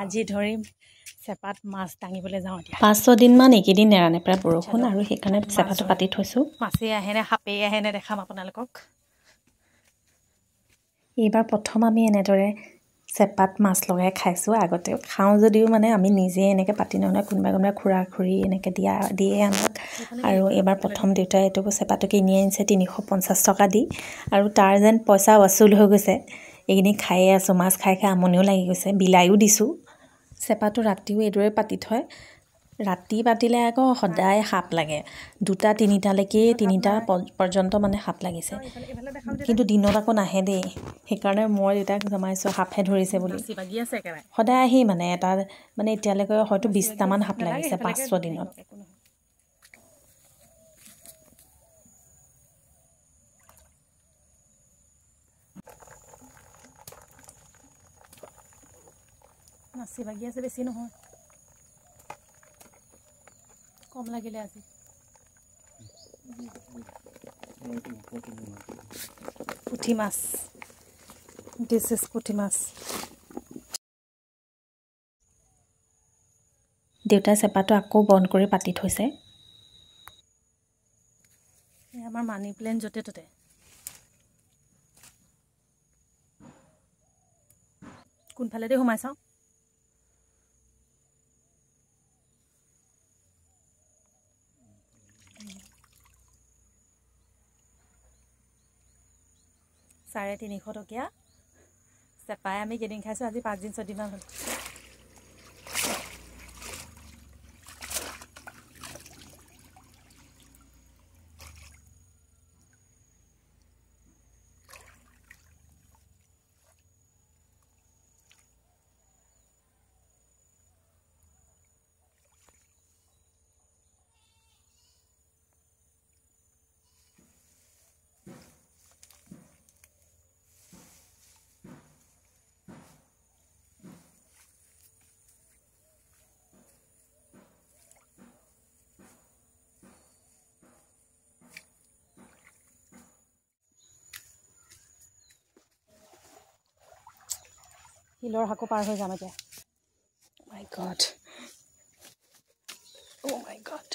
আজি ধৰিম চেপাত মাছ দাঙিবলৈ যাওঁ। এতিয়া 5-6 দিনমান এইকেইদিন নেৰানেপেৰা বৰষুণ আৰু সেইকাৰণে চেপাটো পাতি থৈছোঁ। মাছেই আহেনে সাপেই আহেনে দেখাম আপোনালোকক। এইবাৰ প্ৰথম আমি এনেদৰে চেপাত মাছ লগাই খাইছোঁ। আগতে খাওঁ যদিও মানে আমি নিজে এনেকৈ পাতি নহয়, কোনোবাই কোনোবাই খুৰা খুৰী এনেকৈ দিয়ে আমাক। আৰু এইবাৰ প্ৰথম দেউতাই এইটো চেপাটো কিনি আনিছে 350 টকা দি, আৰু তাৰ যেন পইচা ৱচুল হৈ গৈছে। এইখিনি খায়ে আছোঁ, মাছ খাই খাই আমনিও লাগি গৈছে, বিলাইও দিছোঁ। চেপাটো ৰাতিও এইদৰে পাতি থয়। ৰাতি পাতিলে আকৌ সদায় সাপ লাগে, 2টা-3টালৈকে, 3টা পৰ্যন্ত মানে সাপ লাগিছে, কিন্তু দিনত আকৌ নাহে দেই। সেইকাৰণে মই দেউতাক জমাইছোঁ সাপহে ধৰিছে বুলি। সদায় আহি মানে এটা মানে এতিয়ালৈকে হয়তো 20টামান সাপ লাগিছে 5-6 দিনত। নাচি বাগি আছে, বেছি নহয়, কম লাগিলে আজি। পুঠি মাছ, this is পুঠি মাছ। দেউতাই চেপাটো আকৌ বন্ধ কৰি পাতি থৈছে। আমাৰ মানি প্লেণ্ট য'তে ত'তে। কোনফালেদি সোমাই চাওঁ। 350 টকীয়া চেপাই আমি কেইদিন খাইছোঁ, আজি 5 দিন 6 দিনমান হ'ল। শিলৰ সাঁকো পাৰ হৈ যাম এতিয়া। মাই গড, অ' মাই গড।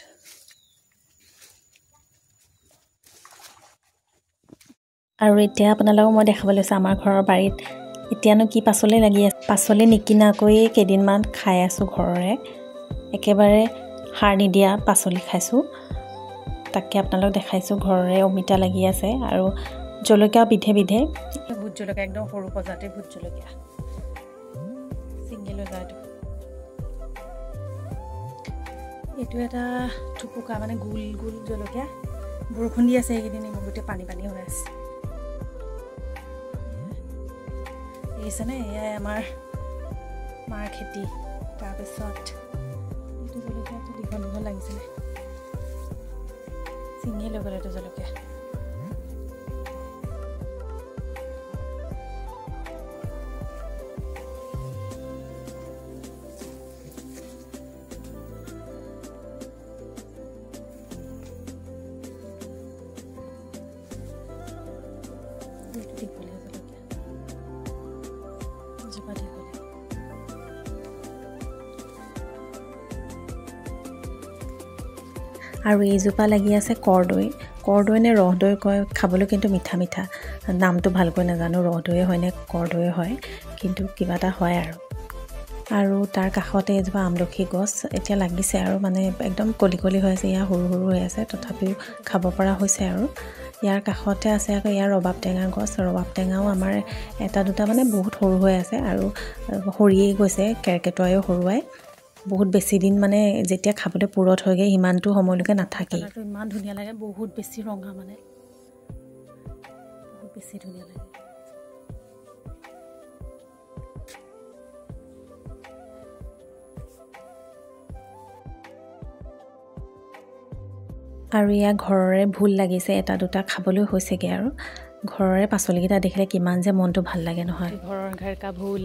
আৰু এতিয়া আপোনালোকক মই দেখাব লৈছোঁ আমাৰ ঘৰৰ বাৰীত এতিয়ানো কি পাচলি লাগি আছে। পাচলি নিকিনাকৈয়ে কেইদিনমান খাই আছোঁ, ঘৰৰে একেবাৰে সাৰ নিদিয়া পাচলি খাইছোঁ। তাকে আপোনালোকক দেখাইছোঁ। ঘৰৰে অমিতা লাগি আছে আৰু জলকীয়া বিধে বিধে। ভোট জলকীয়া একদম সৰু প্ৰজাতিৰ ভোট জলকীয়া, ছিঙি লৈ যায় এইটো। এইটো এটা থুপুকা মানে গোল গোল জলকীয়া। বৰষুণ দি আছে এইকেইদিন, গোটেই পানী পানী হৈ আছে। দেখিছেনে? এয়াই আমাৰ মাৰ খেতি। তাৰপিছত এইটো জলকীয়াটো দীঘল দীঘল লাগিছিলে, ছিঙি লৈ গ'ল এইটো জলকীয়া। দীঘলীয়া জলকীয়া, এজোপা দীঘলীয়া। আৰু এইজোপা লাগি আছে কৰদৈ। কৰদৈ নে ৰহদৈ কয়, খাবলৈ কিন্তু মিঠা মিঠা। নামটো ভালকৈ নাজানো, ৰহদৈয়ে হয় নে কৰদৈয়ে হয়, কিন্তু কিবা এটা হয় আৰু। আৰু তাৰ কাষতে এজোপা আমলখি গছ এতিয়া লাগিছে আৰু মানে একদম কলি কলি হৈ আছে, ইয়াৰ সৰু সৰু হৈ আছে, তথাপিও খাব পৰা হৈছে আৰু। ইয়াৰ কাষতে আছে আকৌ ইয়াৰ ৰবাব টেঙা গছ। ৰবাব টেঙাও আমাৰ এটা দুটা মানে বহুত সৰু হৈ আছে আৰু সৰিয়ে গৈছে, কেৰ্কেটুৱাইও সৰুৱাই। বহুত বেছি দিন মানে যেতিয়া খাবলৈ পুৰঠ হয়গৈ সিমানটো সময়লৈকে নাথাকেই। ইমান ধুনীয়া লাগে, বহুত বেছি ৰঙা, মানে বহুত বেছি ধুনীয়া লাগে। আৰু ইয়াৰ ঘৰৰে ভোল লাগিছে, এটা দুটা খাবলৈ হৈছেগৈ আৰু। ঘৰৰে পাচলিকেইটা দেখিলে কিমান যে মনটো ভাল লাগে নহয়। ঘৰৰ ঘৰকা ভোল।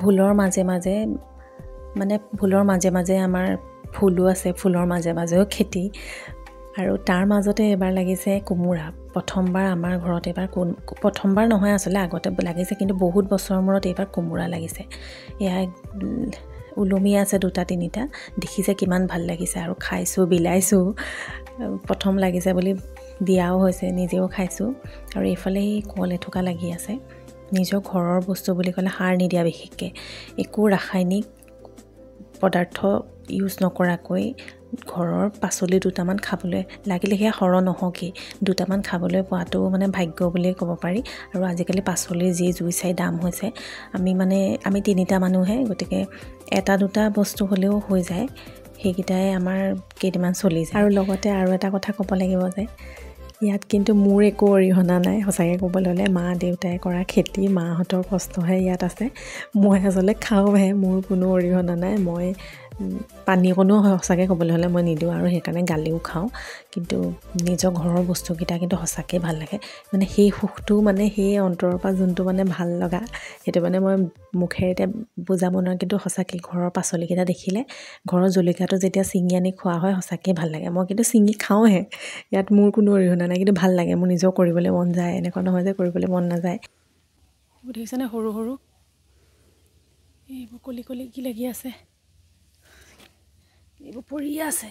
ভোলৰ মাজে মাজে মানে ভোলৰ মাজে মাজে আমাৰ ফুলো আছে, ফুলৰ মাজে মাজেও খেতি। আৰু তাৰ মাজতে এবাৰ লাগিছে কোমোৰা। প্ৰথমবাৰ আমাৰ ঘৰত এইবাৰ প্ৰথমবাৰ নহয় আচলতে, আগতে লাগিছে কিন্তু বহুত বছৰৰ মূৰত এইবাৰ কোমোৰা লাগিছে। এয়া ওলমি আছে দুটা তিনিটা, দেখিছে কিমান ভাল লাগিছে। আৰু খাইছোঁ, বিলাইছোঁ, প্ৰথম লাগিছে বুলি দিয়াও হৈছে, নিজেও খাইছোঁ। আৰু এইফালে এই কল এথোকা লাগি আছে। নিজৰ ঘৰৰ বস্তু বুলি ক'লে সাৰ নিদিয়া, বিশেষকৈ একো ৰাসায়নিক পদাৰ্থ ইউজ নকৰাকৈ ঘৰৰ পাচলি দুটামান খাবলৈ লাগিলে সেয়া সৰহ নহওকেই, দুটামান খাবলৈ পোৱাটো মানে ভাগ্য বুলিয়ে ক'ব পাৰি। আৰু আজিকালি পাচলিৰ যি জুই চাই দাম হৈছে, আমি তিনিটা মানুহে, গতিকে এটা দুটা বস্তু হ'লেও হৈ যায়, সেইকেইটাই আমাৰ কেইদিনমান চলি যায়। আৰু লগতে আৰু এটা কথা ক'ব লাগিব যে ইয়াত কিন্তু মোৰ একো অৰিহণা নাই। সঁচাকৈ ক'বলৈ হ'লে মা দেউতাই কৰা খেতি, মাহঁতৰ কষ্টহে ইয়াত আছে। মই আচলতে খাওঁহে, মোৰ কোনো অৰিহণা নাই। মই পানী অকণো সঁচাকৈ ক'বলৈ হ'লে মই নিদিওঁ আৰু সেইকাৰণে গালিও খাওঁ। কিন্তু নিজৰ ঘৰৰ বস্তুকেইটা কিন্তু সঁচাকৈ ভাল লাগে, মানে সেই সুখটো মানে সেই অন্তৰৰ পৰা যোনটো মানে ভাল লগা, সেইটো মানে মই মুখেৰে এতিয়া বুজাব নোৱাৰোঁ। কিন্তু সঁচাকৈ ঘৰৰ পাচলিকেইটা দেখিলে, ঘৰৰ জলকীয়াটো যেতিয়া ছিঙি আনি খোৱা হয়, সঁচাকৈ ভাল লাগে। মই কিন্তু ছিঙি খাওঁহে, ইয়াত মোৰ কোনো অৰিহণা নাই, কিন্তু ভাল লাগে, মোৰ নিজেও কৰিবলৈ মন যায়, এনেকুৱা নহয় যে কৰিবলৈ মন নাযায়। দেখিছেনে সৰু সৰু এইবোৰ কলি কলি কি লাগি আছে, এইবোৰ পৰিয়ে আছে।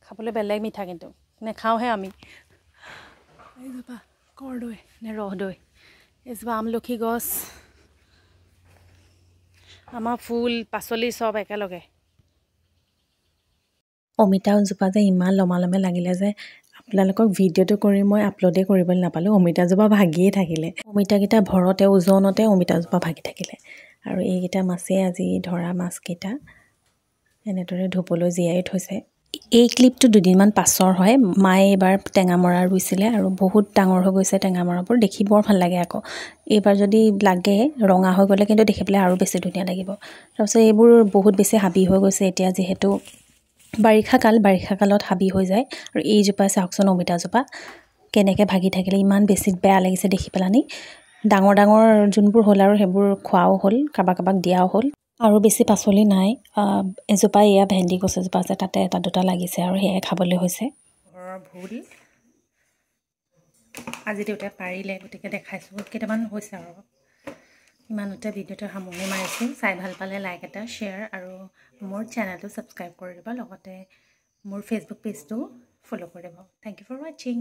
খাবলৈ বেলেগ মিঠা, কিন্তু নেখাওঁহে আমি। এইজোপা কৰদৈ নে ৰহদৈ, এইজোপা আমলখি গছ। আমাৰ ফুল পাচলি চব একেলগে। অমিতাজোপা যে ইমান লমালমে লাগিলে যে আপোনালোকক ভিডিঅ'টো কৰি মই আপলোডেই কৰিবলৈ নাপালোঁ। অমিতাজোপা ভাগিয়ে থাকিলে, অমিতাকেইটা ভৰতে ওজনতে অমিতাজোপা ভাগি থাকিলে। আৰু এইকেইটা মাছেই আজি ধৰা মাছকেইটা এনেদৰে ধুবলৈ জীয়াই থৈছে। এই ক্লিপটো দুদিনমান পাছৰ হয়। মায়ে এইবাৰ টেঙামৰা ৰুইছিলে আৰু বহুত ডাঙৰ হৈ গৈছে টেঙামৰাবোৰ, দেখি বৰ ভাল লাগে। আকৌ এইবাৰ যদি লাগে ৰঙা হৈ গ'লে কিন্তু দেখি পেলাই আৰু বেছি ধুনীয়া লাগিব। তাৰপিছত এইবোৰ বহুত বেছি হাবি হৈ গৈছে এতিয়া, যিহেতু বাৰিষা কাল, বাৰিষা কালত হাবি হৈ যায়। আৰু এইজোপা চাওকচোন অমিতাজোপা কেনেকৈ ভাগি থাকিলে, ইমান বেছি বেয়া লাগিছে দেখি পেলানি। ডাঙৰ ডাঙৰ যোনবোৰ হ'ল আৰু সেইবোৰ খোৱাও হ'ল, কাৰোবাক কাৰোবাক দিয়াও হ'ল। আৰু বেছি পাচলি নাই, এজোপা এয়া ভেন্দি গছ এজোপা আছে, তাতে এটা দুটা লাগিছে আৰু সেয়াই খাবলৈ হৈছে। ঘৰৰ ভোল আজি দেউতাই পাৰিলে, গতিকে দেখাইছোঁ, কেইটামান হৈছে। আৰু ইমানতে ভিডিঅ'টো সামৰণি মাৰিছোঁ। চাই ভাল পালে লাইক এটা, শ্বেয়াৰ আৰু মোৰ চেনেলটো ছাবস্ক্ৰাইব কৰি দিব, লগতে মোৰ ফেচবুক পেজটো ফ'ল' কৰি দিব। Thank you for watching.